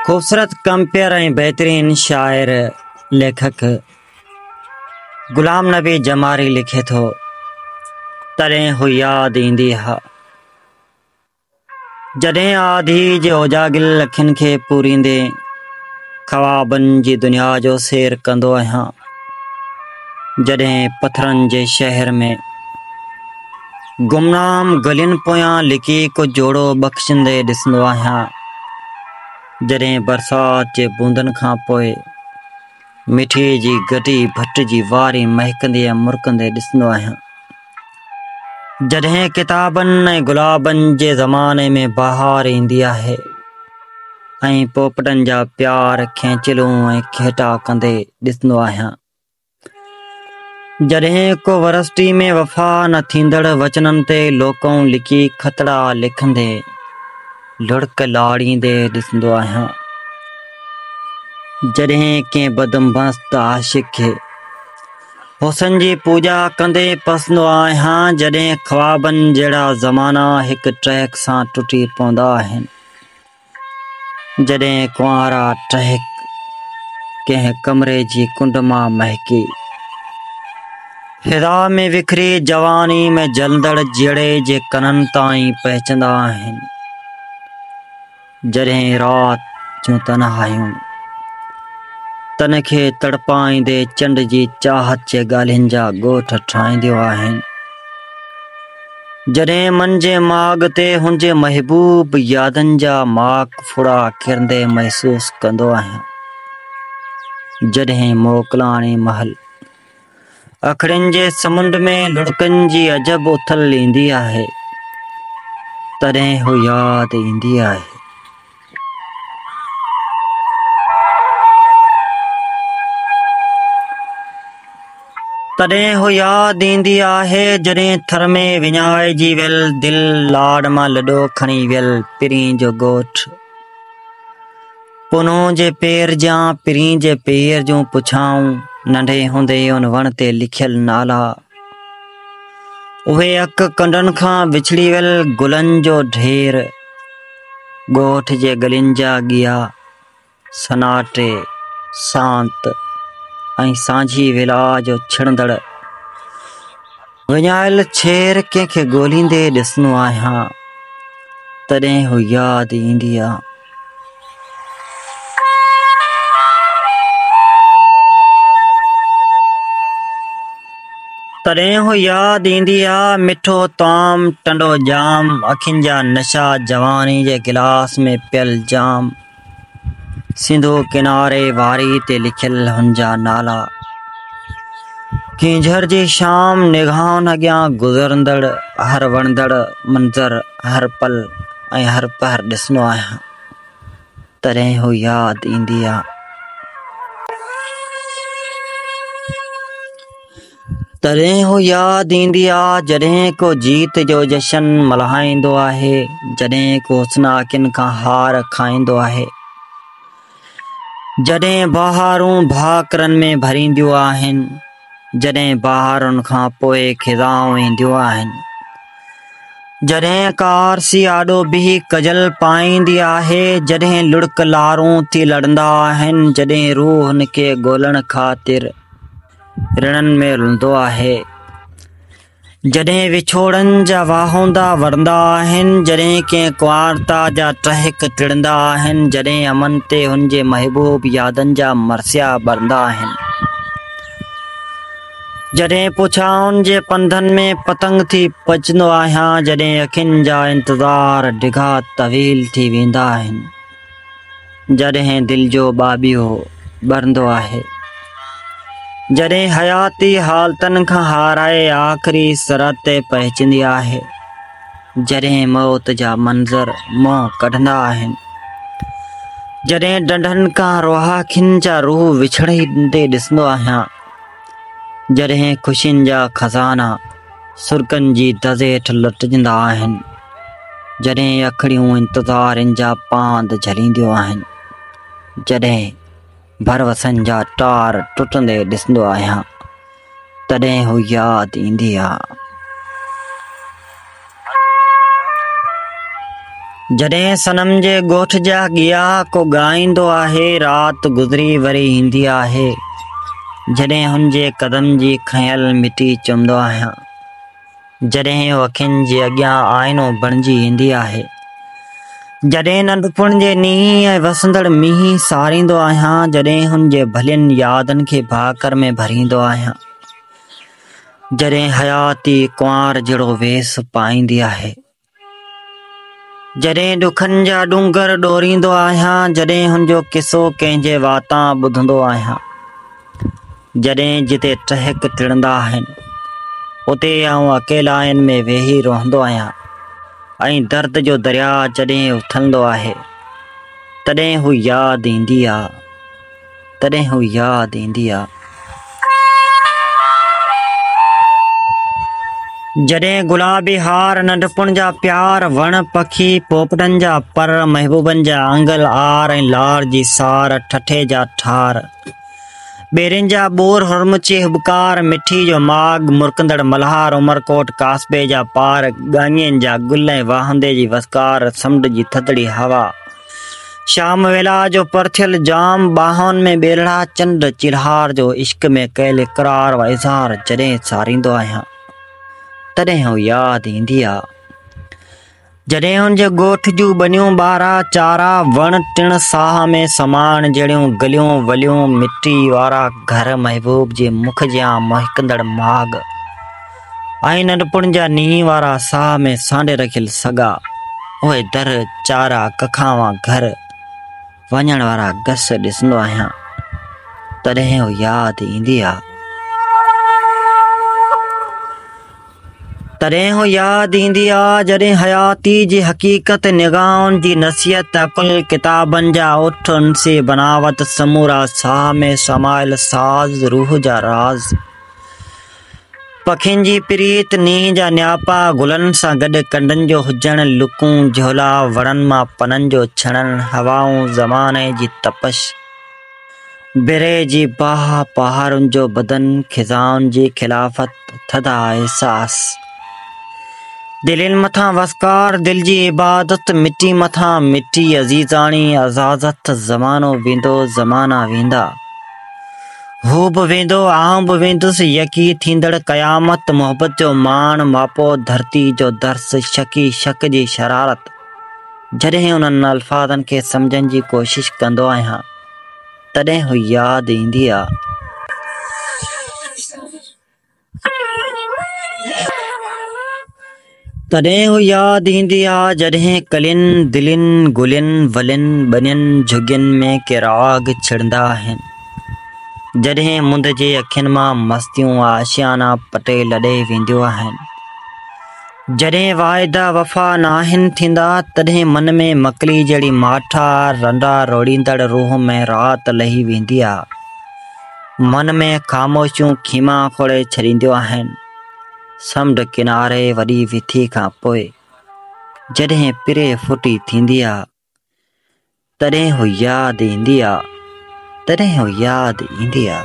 خوبصورت ڪمپيئر ۽ بهترين شاعر ليکڪ غلام نبي جماري لکي ٿو، تڏهن هو ياد ايندي ها، جڏهن آڌي جي اوجاڳيل اکين کي پوريندي خوابن جي دنيا جو سير ڪندو آهيان، جڏهن پٿرن جي شهر ۾ گمنام گلين پويان لڪي ڪو جوڙو بخشندي ڏسندو آهيان، جڏهن برسات جي بوندن کان پوء مٺي جي گڍي ڀٽ جي واري مهڪندي ۽ مرڪندي ڏسندو آهيان. جڏهن ڪتابن ۽ گلابن جي زماني ۾ بهار ايندي آهي ۽ پوپٽن جا پيار کينچلون ۽ کيٽا ڪندي ڏسندو آهيان. جڏهن ڪو ورسٽي ۾ وفا نه ٿيندڙ وچنن تي لوڪون لڪي خطڙا لکندي لڙڪ لاڙيندي ڏسندو آهيان. جڏهن ڪنهن بدمست عاشق کي حسن جي پوڄا ڪندي پسندو آهيان. جڏهن خوابن جهڙا زمانا هڪ ٽهڪ سان ٽٽي پوندا آهن. جڏهن ڪنوارا ٽهڪ ڪنهن ڪمري جي ڪنڊ مان مهڪي فضا ۾ وکري جواني ۾ جلندڙ جيئڙي جي ڪنن تائين پهچندا آهن. جڏهن رات جون تنهايون تن کي تڙپائيندي چنڊ جي چاهت جي ڳالهين جا ڳوٺ ٺاهينديون آهن. جڏهن من جي ماڳ تي هن جي محبوب يادن جا ماڪ ڦڙا ڪرندي محسوس ڪندو آهيان. جڏهن موڪلاڻي مهل اکڙين جي سمنڊ ۾ لڙڪن جي عجب اٿل ايندي آهي، تڏهن هو ياد ايندي آهي. تڏهن هو ياد ايندي آهي جڏهن ٿر ۾ وڃائجي ويل دل لاڙ مان لڏو کڻي ويل پرين جو ڳوٺ پنهون جي پير جيان پرين جي پير جون پڇائون ننڍي هوندي ان وڻ تي لکيل نالا اهي اک ڪنڊن کان وڇڙي ويل گلن جو ڍير ڳوٺ جي ڳلين جا ڳيا سناٽي، سانت ۽ سانجهي ويلا جو ڇڻندڙ وڃايل ڇير ڪنهن کي ڳوليندي ڏسندو آهيان، تڏهن هو ياد ايندي آ. تڏهن هو ياد ايندي آ. مٺو طعام، ٽنڊو ڄام، اکين جا نشا، جواني جي گلاس ۾ پيل جام. سنڌو ڪناري واري تي لکيل هن جا نالا. ڪينجهر جي شام نگاهن اڳيان گذرندڙ هر وڻندڙ منظر هر پل ۽ هر پهر ڏسندو آهيان، تڏهن هو ياد ايندي آ. تڏهن هو ياد ايندي آ جڏهن ڪو جيت جو جشن ملهائيندو آهي، جڏهن ڪو حسناڪين کان هار کائيندو آهي، جڏهن بهارون ڀاڪرن ۾ ڀرينديون آهن، جڏهن بهارن کان پوء خزائون اينديون آهن، جڏهن ڪا آرسي آڏو بيهي ڪجل پائيندي آهي، جڏهن لڙڪ لارون ٿي لڙندا آهن، جڏهن روح هن کي ڳولڻ خاطر رڻن ۾ رلندو آهي. جڏهن وڇوڙن جا واهوندا ورندا آهن، جڏهن ڪنهن ڪنوارتا جا ٽهڪ ٽڙندا آهن، جڏهن امن تي هن جي محبوب يادن جا مرثيا ٻرندا آهن، جڏهن پڇائن جي پنڌن ۾ پتنگ ٿي پچندو آهيان، جڏهن اکين جا انتظار ڊگها طويل ٿي ويندا آهن. جڏهن دل جو ٻاٻيهو ٻرندو آهي. جڏهن حياتي حالتن کان هارائي آخري سرحد تي پهچندي آهي. جڏهن موت جا منظر منهن ڪڍندا آهن. جڏهن ڍنڍن کان رهاڪين جا روح وڇڙندي ڏسندو آهيان. جڏهن خوشين جا خزانا سرڪن جي دز هيٺ لٽجندا آهن، جڏهن اکڙيون انتظارن جا پاند جهلينديون آهن، جڏهن ڀروسن جا ٽار ٽٽندي ڏسندو آهيان، تڏهن هو ياد ايندي آ. جڏهن صنم جي ڳوٺ جا ڳيا ڪو ڳائيندو آهي، رات گذري وري ايندي آهي، جڏهن هن جي قدم جي کنيل مٽي چمندو آهيان، جڏهن هو اکين جي اڳيان آئينو بڻجي ايندي آهي، جڏهن ننڍپڻ جي نينهن ۽ وسندڙ مينهن ساريندو آهيان، جڏهن هن جي ڀلين يادن کي ڀاڪر ۾ ڀريندو آهيان، جڏهن حياتي ڪنوار جهڙو ويس پائيندي آهي. جڏهن ڏکن جا ڏونگر ڏوريندو آهيان، جڏهن هن جو قصو ڪنهن جي واتان ٻڌندو آهيان، جڏهن جتي ٽهڪ ٽڙندا آهن، اتي آئون اڪيلائين ۾ ويهي روئندو آهيان ۽ درد جو درياء جڏهن اٿلندو آهي، تڏهن هو ياد ايندي آ. تڏهن هو ياد ايندي آ. جڏهن گلابي هار، ننڍپڻ جا پيار، وڻ، پکي، پوپٽن جا پر، محبوبن جا انگل آر ۽ لار جي سار، ٺٺي جا ٺار، ٻيرين جا ٻور، هرمچي هٻڪار، مٺي جو ماڳ، مرڪندڙ ملهار، عمرڪوٽ ڪاسبي جا پار، ڳاڱين جا گل ۽ واهوندي جي وسڪار، سمنڊ جي ٿڌڙي هوا، شام ويلا جو پرٿيل جام، ٻانهن ۾ ٻيلڙا چنڊ چيلهار جو عشق ۾ ڪيل اقرار و اظهار جڏهن ساريندو آهيان تڏهن هو ياد ايندي آ. جڏهن هن جي ڳوٺ جون ٻنيون ٻارا چارا وڻ ٽڻ ساهه ۾ سمائڻ جهڙيون گليون وليون مٽي وارا گهر محبوب جي مک جيان مهڪندڙ ماڳ ۽ ننڍپڻ جا نينهن وارا ساهه ۾ سانڍي رکيل سڳا، اهي در، چارا، ڪکاوان گهر، وڃڻ وارا گس ڏسندو آهيان، تڏهن هو ياد ايندي آ. تڏهن هو ياد ايندي آ، جڏهن حياتي جي حقيقت، نگاهن جي نصيحت، عقل، ڪتابن جا اٺ، انسي بناوت، سمورا ساهه ۾ سمايل ساز، روح جا راز، پکين جي پريت، نينهن جا نياپا، گلن سان گڏ ڪنڊن جو هجڻ، لڪون، جهولا، وڻن مان پنن جو ڇڻڻ، هوائون، زماني جي تپش، برهه جي باهه، پهاڙن جو بدن، خزائن جي خلافت، ٿڌا احساس، دلين مٿان وسڪار، دل جي عبادت، مٽي مٿان مٽي، عزيزاڻي عزازت، زمانو ويندو، زمانا ويندا. هو به ويندو، آئون به ويندس، يڪي ٿيندڙ قيامت، محبت جو ماڻ ماپو، ڌرتي جو درس، شڪي شڪ جي شرارت. جڏهن انهن الفاظن کي سمجهڻ جي ڪوشش ڪندو آهيان، تڏهن هو ياد ايندي آ. تڏهن هو ياد ايندي آ جڏهن ڪلين، دلين، گلين، ولين، ٻنين، جهڳين ۾ ڪي راڳ ڇڙندا آهن. جڏهن مند جي اکين مان مستيون آشيانا پٽي لڏي وينديون آهن. جڏهن واعدا وفا ناهن ٿيندا، تڏهن من ۾ مڪلي جهڙي ماٺ آ، رنڊا روڙيندڙ روح ۾ رات لهي ويندي آ. من ۾ خاموشيون خيما کوڙي ڇڏينديون آهن. سمنڊ ڪناري وڏي وٿي کان پوء جڏهن پري ڦٽي ٿيندي آ، تڏهن هو ياد ايندي آ، تڏهن هو ياد ايندي آ.